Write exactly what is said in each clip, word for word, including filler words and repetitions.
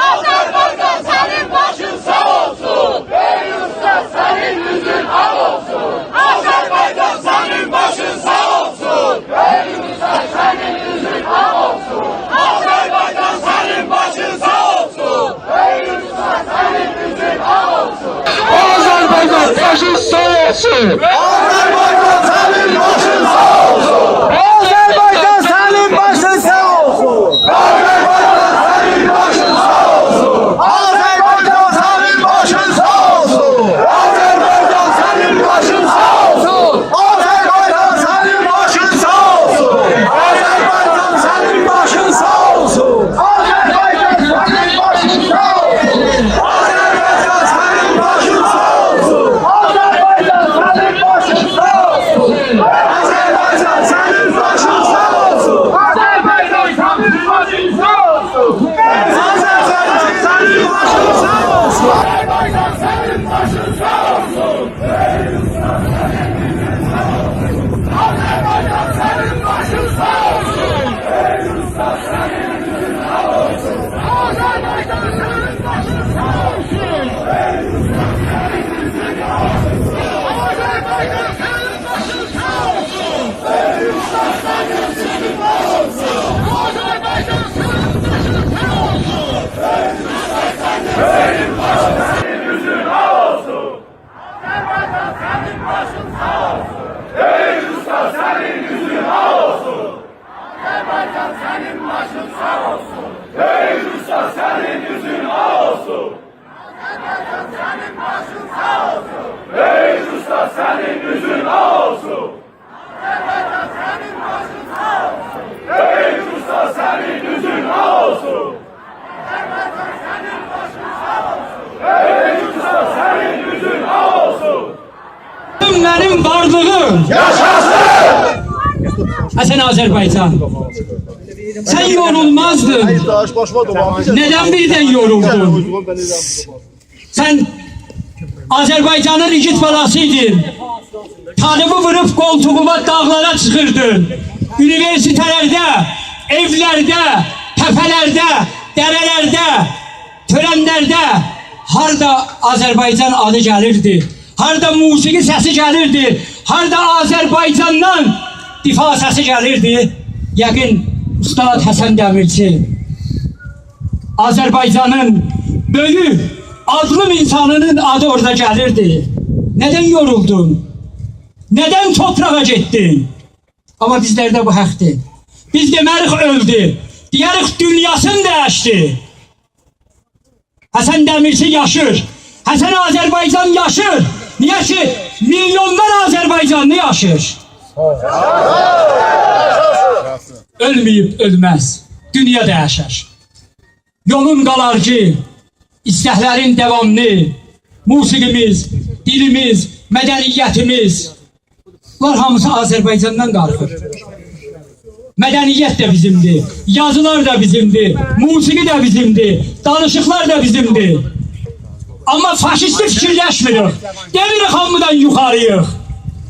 آذربایجان، سنین باشین ساغ اولسون! بهروز اوستا، سنین اوزون آغ اولسون! آذربایجان، سنین باشین ساغ اولسون! بهروز اوستا، سنین اوزون آغ اولسون! آذربایجان، سنین باشین ساغ اولسون! بهروز اوستا، سنین اوزون آغ اولسون! آذربایجان، باشین ساغ اولسون! آذربایجان، سنین باشین ساغ اولسون! آذربایجان، سنین باشین ساغ اولسون! آذربایجان، سنین باشین ساغ اولسون! آذربایجان، سنین باشین ساغ اولسون! آذربایجان، سنین باشین ساغ اولسون! آذربایجان، سنین باشین ساغ اولسون! آذربایجان، سنین باشین ساغ اولسون! آذربایجان، سنین باشین ساغ اولسون! آذربایجان، سنین باشین ساغ اولسون! آذربایجان، سنین باشین ساغ اولسون! آذربایجان، سنین باشین ساغ اولسون! آذربایجان، سنین باشین ساغ اولسون! آذربایجان، سنین باشین ساغ اولسون! آذربایجان، سنین باشین ساغ اولسون! آذربایجان، سنین باشین ساغ اولسون! آذربایجان، سنین باشین ساغ اولسون! آذربایجان، سنین باشین ساغ اولسون! آذربایجان، سنین باشین ساغ اولسون! آذربایجان، سنین باشین ساغ اولسون! بهروز اوستا، سنین اوزون آغ اولسون! آذربایجان، سنین باشین ساغ اولسون! بهروز اوستا، سنین اوزون آغ اولسون! آذربایجان، سنین باشین ساغ اولسون! بهروز اوستا، سنین اوزون آغ اولسون! آذربایجان، سنین باشین ساغ اولسون! بهروز اوستا، سنین اوزون آغ اولسون! آذربایجان، سنین باشین ساغ اولسون! بهروز اوستا، سنین اوزون آغ اولسون! منیم وارلیغیم. یاشاسین! حسن آذربایجان، سن یورولمازدین. ندن بیردن یورولدون؟ سن آذربایجانین ایگید بالاسی ایدین. طالبی ووروب قولتوغووا، داغلارا چیخیردین. اونیوئرسیته‌لرده، ائولرده، تپه‌لرده، دره‌لرده، تؤرنلرده هاردا آذربایجان آدی گلیردی، هاردا موسیقی سسی گلیردی، هاردا آذربایجاندان دفاع سسی گلیردی، یقین اوستاد حسن دمیرچی، آذربایجانین بؤیوک، آدلیم اینسانینین آدی اورادا گلیردی. ندن یورولدون؟ ندن توپراغا گئتدین؟ آمما بیزلرده بو حقدیر. بیز دئمه‌ریک اؤلدو. دئیه‌ریک دونیاسینی دییشدی. حسن دمیرچی یاشیر. حسن آذربایجان یاشیر. نییه کی، میلیونلار آذربایجانلی یاشیر. اؤلمه‌ییب اؤلمز. دونیا دییشر. یولون قالار کی، ایستکلرین داواملی، موسیقیمیز، دیلیمیز، مدنیتیمیز، بونلار هامیسی آذربایجاندان قالخیر. مدنیت ده بیزیمدیر، یازیلار دا بیزیمدیر، موسیقی ده بیزیمدیر، دانیشیقلار دا بیزیمدیر. آمما فاشیستی فیکیرلشمیریک. دئمیریک هامیدان یوخاری‌ییق.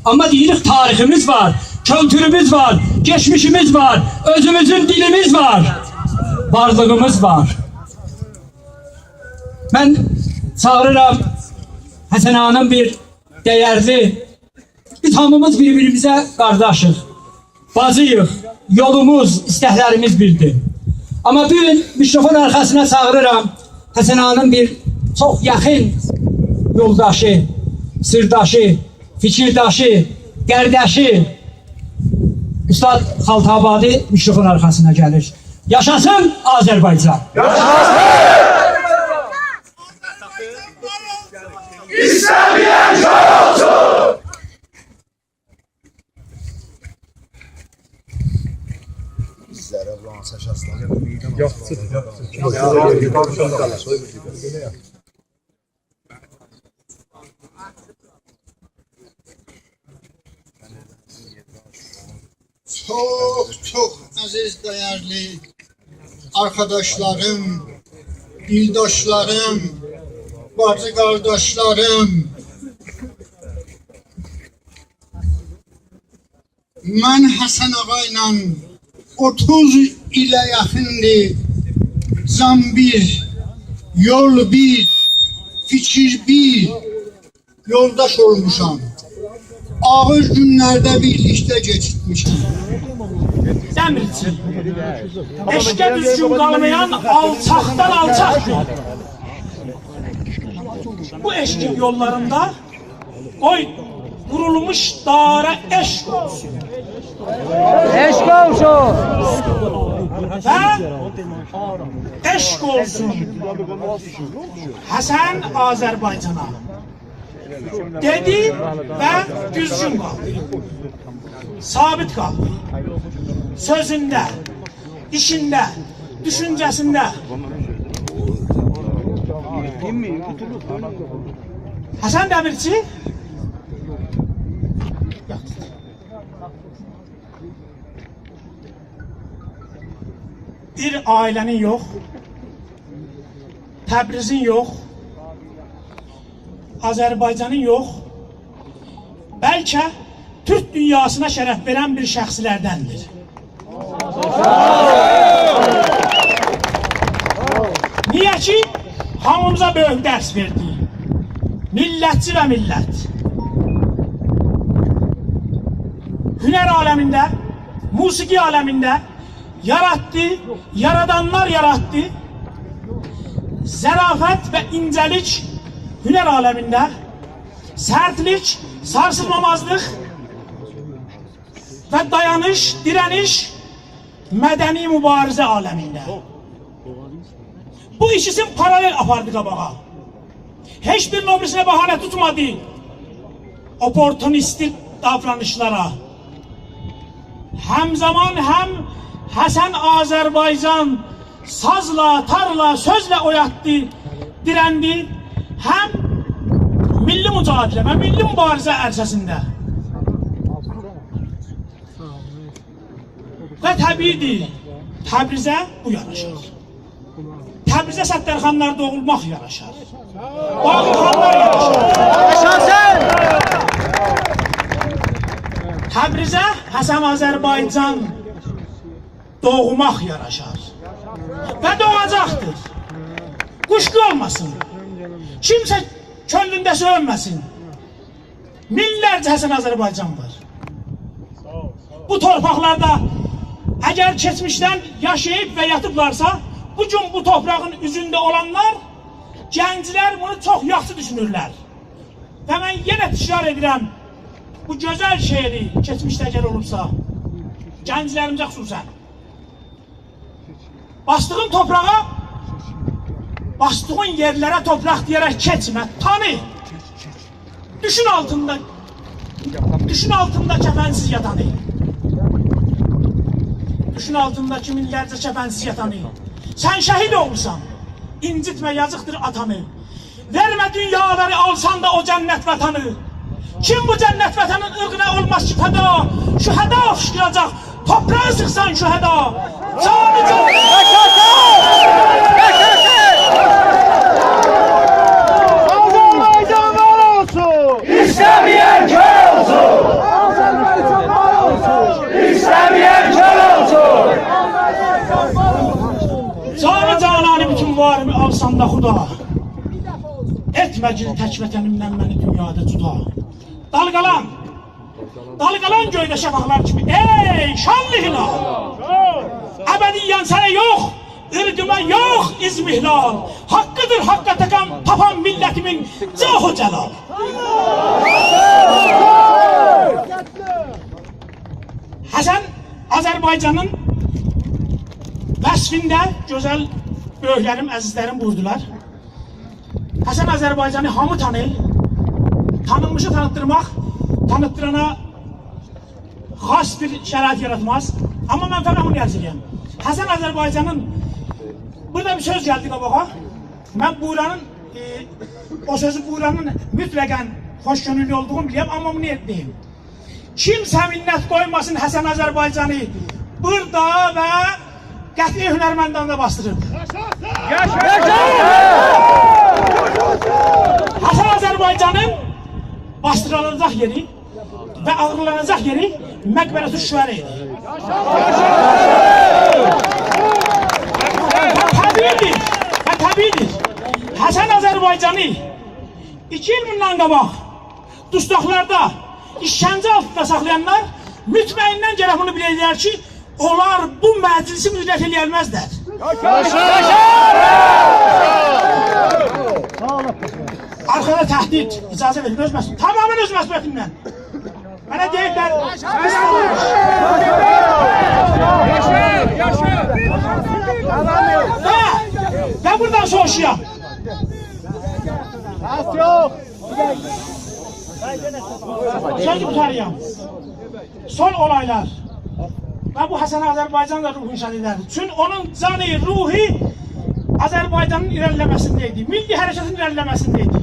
آمما دئییریک تاریخیمیز وار. کولتوروموز وار، کئچمیشیمیز وار، اؤزوموزون دیلیمیز وار، وارلیغیمیز وار. من چاغیریرام حسن آغانین بیر دَیَرلی، بیز هامیمیز بیر-بیریمیزه قارداشیق، باجی‌ییق، یولوموز، ایستکلریمیز بیردیر. آمما بو گون میکروفون آرخاسینا چاغیریرام حسن آغانین بیر چوخ یاخین یولداشی، سیرداشی، فیکیرداشی، قارداشی، اوستاد خالت‌آبادی میکروفون آرخاسینا گلیر. یاشاسین آذربایجان! ایسته‌مه‌ین کور اولسون! بیزلره بو آن سش آسلان. یوخ، یوخ، یوخ. چوخ، چوخ عزیز، دَیَرلی آرخاداشلاریم، دیلداشلاریم، باجی قارداشلاریم. من حسن آغا ایله اوتوز ایله یاخیندیر جان بیر، یول بیر، فیکیر بیر، یولداش اولموشام. آغیر گونلرده بیرلیکده کئچیرتمیشیک. دمیرچی. عشقه دوزگون قالمایان آلچاقدان آلچاقدیر. بو عشقین یوللاریندا قوی وورولموش دارا عشق اولسون. عشق اولسون. و عشق اولسون حسن آذربایجانا. دئدی و دوزگون قالدی. ثابت قالدی. سؤزونده، ایشینده، دوشونجه‌سینده. حسن دمیرچی بیر عائله‌نین یوخ، تبریزین یوخ، آذربایجانین یوخ، بلکه تورک دونیاسینا شرف وئرن بیر شخصلردندیر. نییه کی، هامیمیزا بؤیوک درس وئردی. میللتچی و میللت. هنر عالمینده، موسیقی عالمینده یاراتدی، یارادانلار یاراتدی. ظرافت و اینجه‌لیک هنر عالمینده، سرتلیک، سارسیلمامازلیق و دایانیش، دیره‌نیش مدنی موباریزه عالمینده. بو ایکیسینی پارالل آپاردی قاباغا. هئچ بیرینین او بیریسینه بهانه توتمادی. اپورتونیستیک داورانیشلارا. همزامان هم حسن آذربایجان سازلا، تارلا، سؤزله اویاتدی، دیرندی. هم میللی مجادله و میللی موباریزه عرصه‌سینده. و طبیعی‌دیر، تبریزه بو یاراشار. تبریزه ستارخانلار دوغولماق یاراشار. باقرخانلار یاراشار. یاشاسین! تبریزه حسن آذربایجان دوغماق یاراشار. و دوغاجاقدیر. قوشقو اولماسین. کیمسه کؤنلونده سؤیونمه‌سین. مینلرجه حسن آذربایجان وار. بو تورپاقلاردا اگر کئچمیشدن یاشاییب و یاتیبلارسا، بو گون بو تورپاغین اوزونده اولانلار، گنجلر بونو چوخ یاخشی دوشونورلر. و من یئنه تکرار ائدیرم، بو گؤزل شعری کئچمیشده اگر اولوبسا، گنجلریمیزه خصوصاً، باسدیغین تورپاغا، باسدیغین یئرلره تورپاق دئیه‌رک کئچمه، تانی. دوشون آلتیندا، دوشون آلتیندا کفنسیز یاتانی. دوشون آلتیندا کی مینلرجه کفنسیز یاتانی. سن شهید اولموسان، اینجیتمه، یازیقدیر آتانی. وئرمه دونیالاری، آلسان دا او جنت وطنی. کیم بو جنت وطنین عرقینه اولماز کی فدا؟ شهدا فیشقیراجاق، تورپاغی سیخسان شهدا. جانی جانی. آذربایجان وار اولسون! ایسته‌مه‌ین کور اولسون! آذربایجان وار اولسون! آندا خدا، ائتمه‌گیل تک وطنیمدن منی دونیادا جدا. دالغالان، دالغالان گؤیده شفقلر کیمی، ای شانلی هلال! ابدیاً سنه یوخ، عرقیما یوخ اضمحلال. حاققیدیر حاققا تاپان، تاپان میللتیمین جاه و جلال. حسن آذربایجانین وصفینده گؤزل بؤیوکلریم، عزیزلریم بویوردولار. حسن آذربایجانی هامی تانیییر. تانینمیشی تانیتدیرماق، تانیتدیرانا خاص بیر شرایط یاراتماز. آمما من فقط بونو عرض ائدیرم. حسن آذربایجانین، بورادا بیر سؤز گلدی قاباغا. من بورانین، ائ، او سؤزو بورانین مطلقاً خوش‌کؤنوللو اولدوغومو بیلیرم، آمما بونو دئییم. کیمسه منت قویماسین حسن آذربایجانی بورادا و قطعی هنرمنداندا باسدیریب. حسن آذربایجانین باسدیریلاجاق یئری و آغیرلاناجاق یئری مقبرة شهدا ایدی. و طبیعی‌دیر، و طبیعی‌دیر. حسن آذربایجانی ایکی ایل بوندان قاباق دوستاقلاردا ایشکنجه آلتیندا ساخلایانلار مطمئناً گرک بونو بیله‌لر کی، اونلار بو مجلسی مدیریت ائلیه بیلمزلر. آرخادا تهدید، اجازه وئرین، اؤز مسئول-، تماماً اؤز مسئولیتیمدن. منه دئییبلر، و، و بورادان سوروشورام. سؤزو قوتارایام. سون اولایلار و بو حسن آذربایجان دا روحون شهید ائدر. چون اونون جانی، روحو آذربایجانین ایره‌لیله‌مه‌سینده ایدی، میللی حرکتین ایره‌لیله‌مه‌سینده ایدی.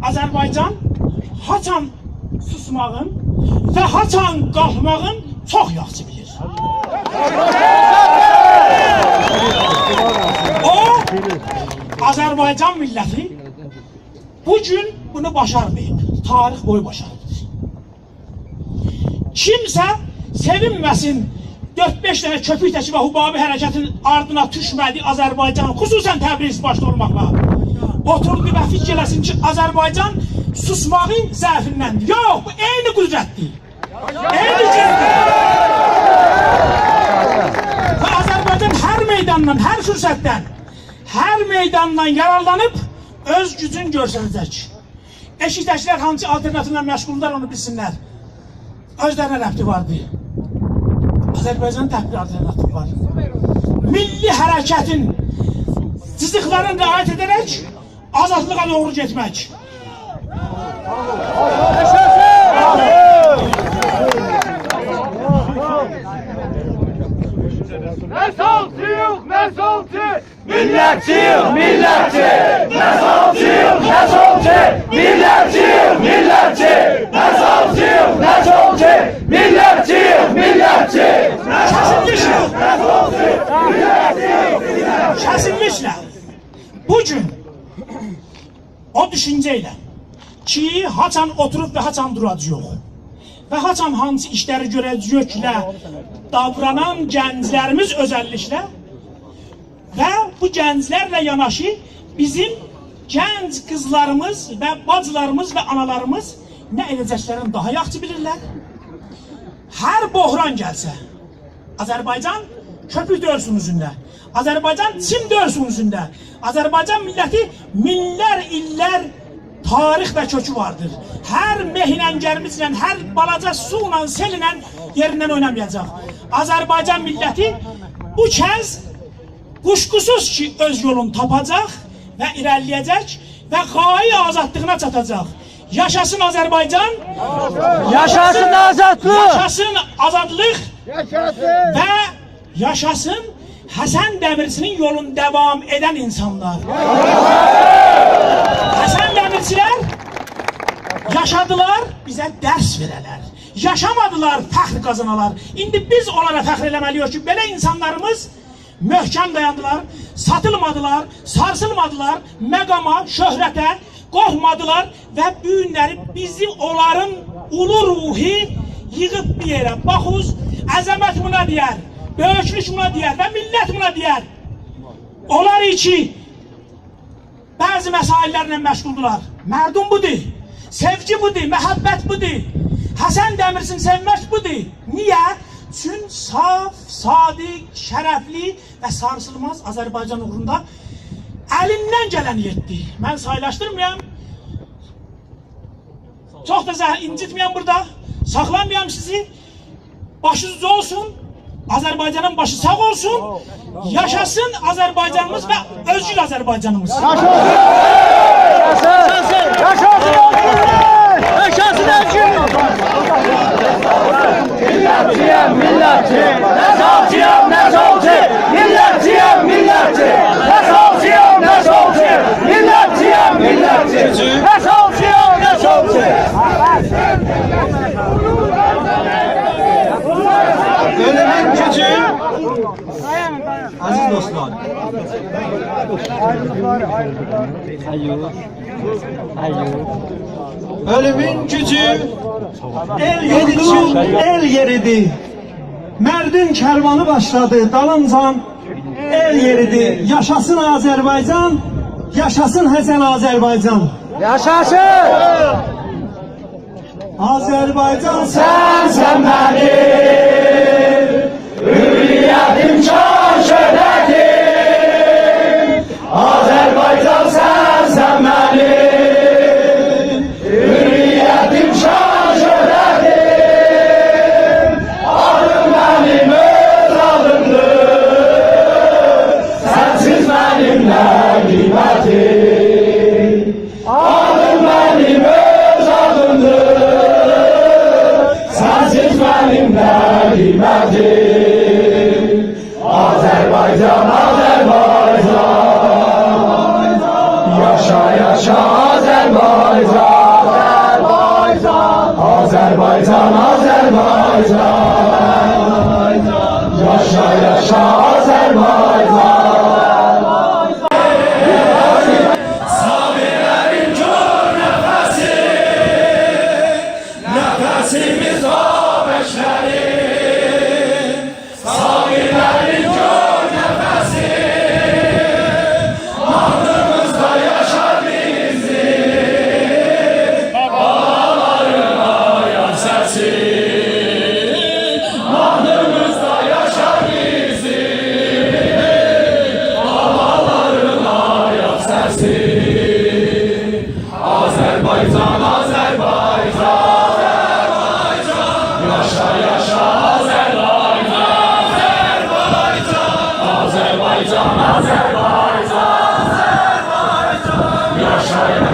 آذربایجان هاچان سوسماغین و هاچان قالخماغین چوخ یاخشی بیلیر. او، آذربایجان میللتی بو گون بونو باشارماییب، تاریخ بویو باشاریبدیر. کیمسه سئوینمه‌سین، دؤرد-بئش دنه کؤپوک تکی و حبابی حرکتین آردینا دوشمه‌دی آذربایجان، خصوصاً تبریز باشدا اولماقلا. اوتوردو و فیکیر ائله‌سین کی، آذربایجان سوسماغین ضعفیندندیر. یوخ، بو عینی قدرتدیر. عینی گوجدور. و آذربایجان هر میداندان، هر فرصتدن، هر میداندان یارارلانیب اؤز گوجونو گؤستره‌جک. ائشیکده‌کیلر هانسی آلترناتیولا مشغولدولار، اونو بیلسینلر. اؤزلرینه ربطی واردی. آذربایجانین تک بیر آلترناتیوی وار. میللی حرکتین جیزیقلارینی رعایت ائده‌رک آزادلیغا دوغرو گئتمک. نه سولچویوق، نه سولچو! میللتچی‌ییک، میللتچی! نه سولچویوق، نه سولچو! میللتچی‌ییک، میللتچی! نه سولچویوق، نه سولچو! میللتچی‌ییک، میللتچی! نه سولچویوق، نه سولچو! میللتچی‌ییک، میللتچی! کسینلیکله. بو گون او دوشونجه ایله کی، هاچان اوتوروب و هاچان دوراجاغیق و هاچان هانسی ایشلری گؤره‌جه‌ییکله داورانان گنجلریمیز اؤزللیکله و بو گنجلرله یاناشی بیزیم گنج قیزلاریمیز و باجیلاریمیز و آنالاریمیز نه ائده‌جکلرینی داها یاخشی بیلیرلر. هر بحران گلسه، آذربایجان کؤپوک دؤیورسون اوزونده. آذربایجان چیم دؤیورسون اوزونده. آذربایجان میللتی مینلر ایللر تاریخ و کؤکو واردیر. هر مهینن، گرمیچله، هر بالاجا سویلا، سئلله یئریندن اوینامایاجاق. آذربایجان میللتی بو کز قوشقوسوز کی، اؤز یولونو تاپاجاق و ایره‌لیله‌یه‌جک و غایه آزادلیغینا چاتاجاق. یاشاسین آذربایجان! یاشاسین آزادلیق! یاشاسین آزادلیق! یاشاسین! و یاشاسین حسن دمیرچی‌نین یولونو داوام ائدن اینسانلار! حسن دمیرچی‌لر یاشادیلار، بیزه درس وئره‌لر. یاشامادیلار، فخر قازانالار. ایندی بیز اونلارا فخر ائله‌مه‌لی‌ییک کی، بئله اینسانلاریمیز محکم دایاندیلار، ساتیلمادیلار، سارسیلمادیلار مقاما، شهرته، قورخمادیلار و بو گونلری بیزی اونلارین اولو روحو ییغیب بیر یئره. باخوز، عظمت بونا دئیر: بؤیوکلوک بونا دئیر و میللت بونا دئیر. اونلار کی، بعضی مسائل‌لرله مشغولدولار. مردم بودور، سئوگی بودور، محبت بودور. حسن دمیرچینی سئومک بودور. نییه؟ چون صاف، صادق، شرفلی و ساریسیلماز آذربایجان اوغروندا الیندن گلنی ائتدی. من سایلاشدیرمایام. چوخ دا زه-، اینجیتمه‌یم بورادا. ساخلامایام سیزی. باشینیز اوجا اولسون. آذربایجانین باشی ساغ اولسون. یاشاسین آذربایجانیمیز و اؤزگور آذربایجانیمیز. یاشاسین! یاشاسین! یاشاسین اؤزگورلوک! میللتچی‌یم، میللتچی، نه ساغچی‌یام، نه سولچو. میللتچی‌یم، میللتچی، نه ساغچی‌یام، نه سولچو. میللتچی‌یم، میللتچی، نه ساغچی‌یام، نه سولچو. اؤلومون گوجو، عزیز دوستلار. اؤلومون گوجو ائل یئریدیر، ائل یئریدیر. مردین کروانی باشلادی، دالینجا ائل یئریدیر. یاشاسین آذربایجان، یاشاسین حسن آذربایجان. یاشاسین! آذربایجان سن، سن منیم حریتیم، شان شهرتیم. آذربایجان سن، سن منیم حریتیم، شان شهرتیم. آدیم منیم اؤز آدیمدیر، سنسیز منیم نه قیمتیم. آدیم منیم اؤز آدیمدیر، سنسیز منیم نه قیمتیم. آذربایجان، آذربایجان، یاشا، یاشا آذربایجان. آذربایجان، آذربایجان، یاشا، یاشا آذربایجان. صابرلرین گور نفسی، نفسیمیز او بکلری. صابرلرین گور نفسی، ماهنیمیزدا یاشا بیزیم بالالارین آیاق سسی. ماهنیمیزدا یاشا بیزیم بالالارین آیاق سسی. آذربایجان، آذربایجان، یاشا، یاشا آذربایجان. آذربایجان، آذربایجان، یاشا، یاشا.